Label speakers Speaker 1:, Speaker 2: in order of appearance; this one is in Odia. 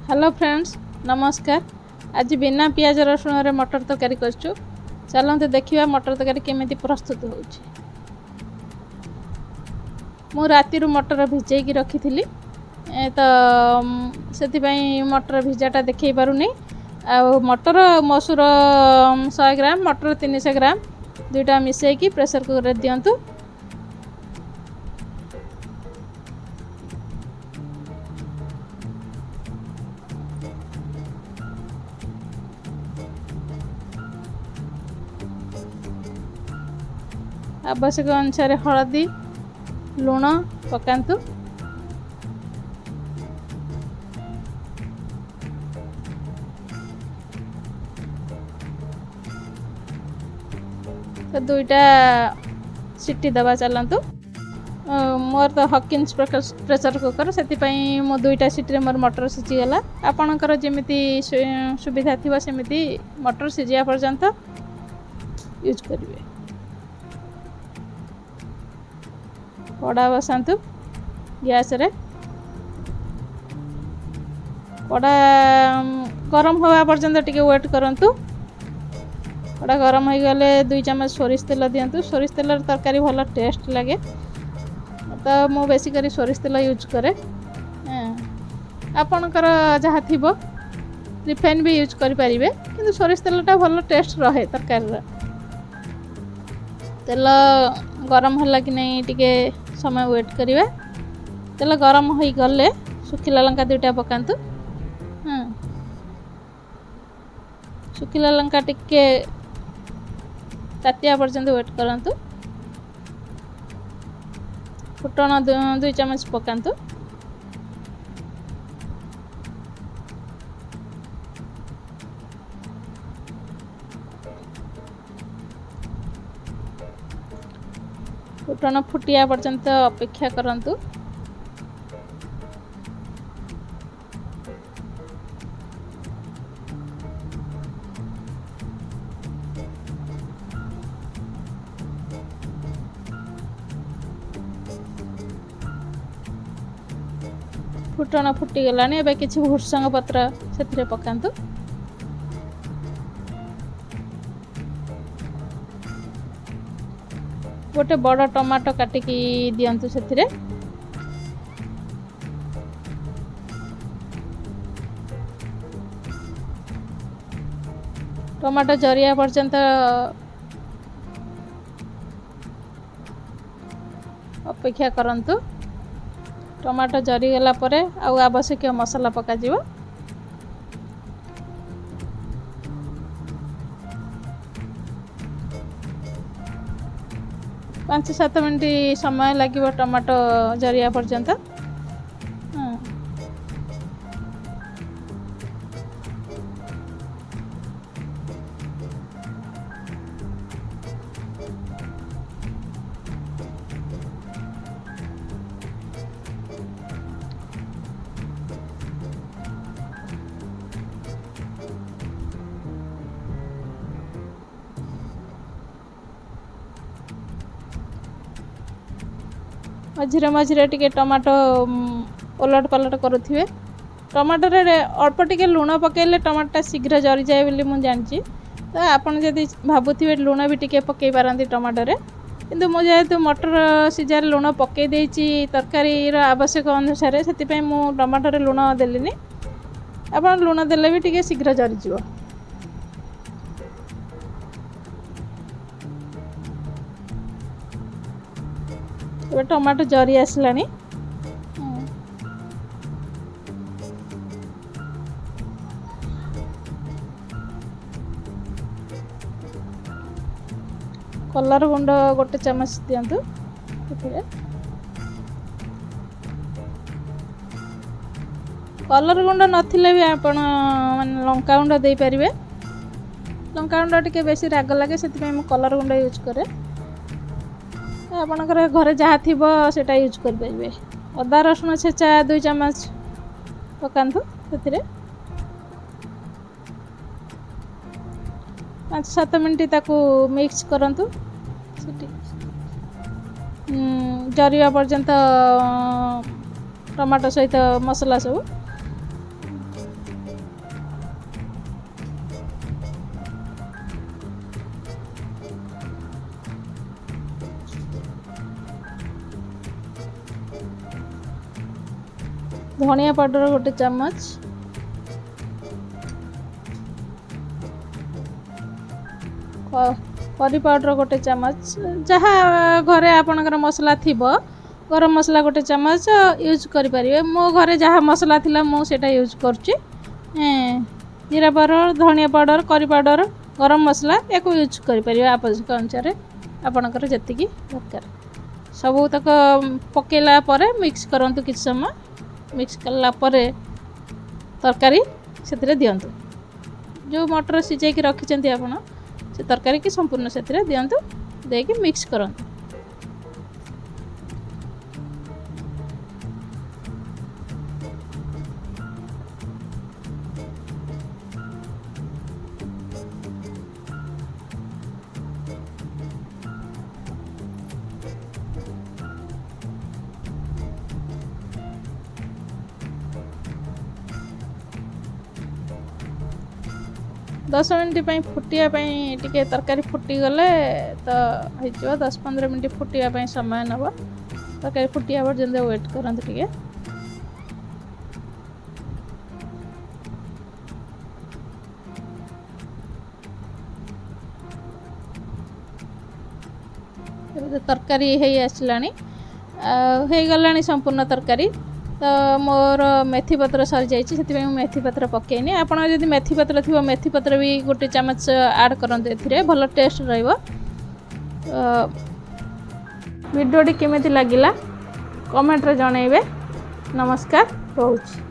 Speaker 1: ହ୍ୟାଲୋ ଫ୍ରେଣ୍ଡସ୍, ନମସ୍କାର। ଆଜି ବିନା ପିଆଜ ରସୁଣରେ ମଟର ତରକାରୀ କରିଛୁ। ଚାଲନ୍ତୁ ଦେଖିବା ମଟର ତରକାରୀ କେମିତି ପ୍ରସ୍ତୁତ ହେଉଛି। ମୁଁ ରାତିରୁ ମଟର ଭିଜେଇକି ରଖିଥିଲି ତ ସେଥିପାଇଁ ମଟର ଭିଜାଟା ଦେଖାଇ ପାରୁନି। ଆଉ ମଟର ମସୁର 100 ଗ୍ରାମ, ମଟର 300 ଗ୍ରାମ, ଦୁଇଟା ମିଶାଇକି ପ୍ରେସର କୁକରରେ ଦିଅନ୍ତୁ। ଆବଶ୍ୟକ ଅନୁସାରେ ହଳଦୀ, ଲୁଣ ପକାନ୍ତୁ। ତ ଦୁଇଟା ସିଟି ଦେବା। ଚାଲନ୍ତୁ, ମୋର ତ ହକିନ୍ସ ପ୍ରେସର କୁକର୍, ସେଥିପାଇଁ ମୁଁ ଦୁଇଟା ସିଟିରେ ମୋର ମଟର ସିଝିଗଲା। ଆପଣଙ୍କର ଯେମିତି ସୁବିଧା ଥିବ ସେମିତି ମଟର ସିଝିବା ପର୍ଯ୍ୟନ୍ତ ୟୁଜ୍ କରିବେ। କଡ଼ା ବସାନ୍ତୁ ଗ୍ୟାସ୍ରେ। କଡ଼ା ଗରମ ହେବା ପର୍ଯ୍ୟନ୍ତ ଟିକେ ୱେଟ୍ କରନ୍ତୁ। କଡ଼ା ଗରମ ହୋଇଗଲେ 2 ଚାମଚ ସୋରିଷ ତେଲ ଦିଅନ୍ତୁ। ସୋରିଷ ତେଲର ତରକାରୀ ଭଲ ଟେଷ୍ଟ ଲାଗେ, ତ ମୁଁ ବେଶୀ କରି ସୋରିଷ ତେଲ ୟୁଜ୍ କରେ। ଆପଣଙ୍କର ଯାହା ଥିବ ରିଫାଇନ୍ ବି ୟୁଜ୍ କରିପାରିବେ, କିନ୍ତୁ ସୋରିଷ ତେଲଟା ଭଲ ଟେଷ୍ଟ ରହେ ତରକାରୀର। ତେଲ ଗରମ ହେଲା କି ନାହିଁ ଟିକେ ସମୟ ୱେଟ୍ କରିବା। ତେଲ ଗରମ ହୋଇଗଲେ ଶୁଖିଲା ଲଙ୍କା ଦୁଇଟା ପକାନ୍ତୁ। ହଁ, ଶୁଖିଲା ଲଙ୍କା ଟିକେ ତାତିଆ ପର୍ଯ୍ୟନ୍ତ ୱେଟ୍ କରନ୍ତୁ। ଫୁଟଣ 2 ଚାମଚ ପକାନ୍ତୁ। ଫୁଟଣ ଫୁଟିବା ପର୍ଯ୍ୟନ୍ତ ଅପେକ୍ଷା କରନ୍ତୁ। ଫୁଟଣ ଫୁଟିଗଲାଣି, ଏବେ କିଛି ଭୃସଙ୍ଗ ପତ୍ର ସେଥିରେ ପକାନ୍ତୁ। ଗୋଟେ ବଡ଼ ଟମାଟୋ କାଟିକି ଦିଅନ୍ତୁ ସେଥିରେ। ଟମାଟୋ ଜରିଆ ପର୍ଯ୍ୟନ୍ତ ଅପେକ୍ଷା କରନ୍ତୁ। ଟମାଟୋ ଜରିଗଲା ପରେ ଆଉ ଆବଶ୍ୟକୀୟ ମସଲା ପକାଯିବ। 5-7 ମିନିଟ୍ ସମୟ ଲାଗିବ ଟମାଟୋ ଜରିବା ପର୍ଯ୍ୟନ୍ତ। ମଝିରେ ମଝିରେ ଟିକେ ଟମାଟୋ ଓଲଟ ପାଲଟ କରୁଥିବେ। ଟମାଟୋରେ ଅଳ୍ପ ଟିକେ ଲୁଣ ପକାଇଲେ ଟମାଟୋଟା ଶୀଘ୍ର ଜରିଯାଏ ବୋଲି ମୁଁ ଜାଣିଛି। ତ ଆପଣ ଯଦି ଭାବୁଥିବେ ଲୁଣ ବି ଟିକେ ପକାଇ ପାରନ୍ତି ଟମାଟୋରେ, କିନ୍ତୁ ମୁଁ ଯେହେତୁ ମଟର ସିଝାରେ ଲୁଣ ପକାଇ ଦେଇଛି ତରକାରୀର ଆବଶ୍ୟକ ଅନୁସାରେ, ସେଥିପାଇଁ ମୁଁ ଟମାଟୋରେ ଲୁଣ ଦେଲିନି। ଆପଣ ଲୁଣ ଦେଲେ ବି ଟିକେ ଶୀଘ୍ର ଜରିଯିବ। ଏବେ ଟମାଟୋ ଜରି ଆସିଲାଣି। କଲର୍ ଗୁଣ୍ଡ 1 ଚାମଚ ଦିଅନ୍ତୁ ସେଥିରେ। କଲର୍ ଗୁଣ୍ଡ ନଥିଲେ ବି ଆପଣ ମାନେ ଲଙ୍କା ଗୁଣ୍ଡ ଦେଇପାରିବେ। ଲଙ୍କା ଗୁଣ୍ଡ ଟିକେ ବେଶୀ ରାଗ ଲାଗେ, ସେଥିପାଇଁ ମୁଁ କଲର୍ ଗୁଣ୍ଡ ୟୁଜ୍ କରେ। ଆପଣଙ୍କର ଘରେ ଯାହା ଥିବ ସେଇଟା ୟୁଜ୍ କରିପାରିବେ। ଅଦା ରସୁଣ ଛେଚା 2 ଚାମଚ ପକାନ୍ତୁ ସେଥିରେ। 5-7 ମିନିଟ୍ ତାକୁ ମିକ୍ସ କରନ୍ତୁ। ସେଠି ଜରିବା ପର୍ଯ୍ୟନ୍ତ ଟମାଟୋ ସହିତ ମସଲା ସବୁ। ଧନିଆ ପାଉଡ଼ର 1 ଚାମଚ, କରି ପାଉଡ଼ର 1 ଚାମଚ, ଯାହା ଘରେ ଆପଣଙ୍କର ମସଲା ଥିବ ଗରମ ମସଲା 1 ଚାମଚ ୟୁଜ୍ କରିପାରିବେ। ମୋ ଘରେ ଯାହା ମସଲା ଥିଲା ମୁଁ ସେଇଟା ୟୁଜ୍ କରୁଛି। ଜିରା ପାଉଡ଼ର, ଧନିଆ ପାଉଡ଼ର, କରି ପାଉଡ଼ର, ଗରମ ମସଲା ୟାକୁ ୟୁଜ୍ କରିପାରିବେ ଆବଶ୍ୟକ ଅନୁସାରେ ଆପଣଙ୍କର ଯେତିକି ଦରକାର। ସବୁତକ ପକାଇଲା ପରେ ମିକ୍ସ କରନ୍ତୁ କିଛି ସମୟ। ମିକ୍ସ କଲା ପରେ ତରକାରୀ ସେଥିରେ ଦିଅନ୍ତୁ। ଯେଉଁ ମଟର ସିଝେଇକି ରଖିଛନ୍ତି ଆପଣ, ସେ ତରକାରୀକି ସମ୍ପୂର୍ଣ୍ଣ ସେଥିରେ ଦିଅନ୍ତୁ, ଦେଇକି ମିକ୍ସ କରନ୍ତୁ। 10 ମିନିଟ୍ ପାଇଁ ଫୁଟିବା ପାଇଁ ଟିକେ ତରକାରୀ ଫୁଟିଗଲେ ତ ହେଇଯିବ। 10-15 ମିନିଟ୍ ଫୁଟିବା ପାଇଁ ସମୟ ନେବ। ତରକାରୀ ଫୁଟିବା ପର୍ଯ୍ୟନ୍ତ ୱେଟ୍ କରନ୍ତୁ ଟିକେ। ଏବେ ତ ତରକାରୀ ହେଇ ଆସିଲାଣି, ଆଉ ହେଇଗଲାଣି ସମ୍ପୂର୍ଣ୍ଣ ତରକାରୀ। ତ ମୋର ମେଥି ପତ୍ର ସରିଯାଇଛି, ସେଥିପାଇଁ ମୁଁ ମେଥି ପତ୍ର ପକେଇନି। ଆପଣ ଯଦି ମେଥି ପତ୍ର ଥିବ ମେଥି ପତ୍ର ବି 1 ଚାମଚ ଆଡ଼୍ କରନ୍ତୁ, ଏଥିରେ ଭଲ ଟେଷ୍ଟ ରହିବ। ଭିଡ଼ିଓଟି କେମିତି ଲାଗିଲା କମେଣ୍ଟରେ ଜଣାଇବେ। ନମସ୍କାର, ରହୁଛି।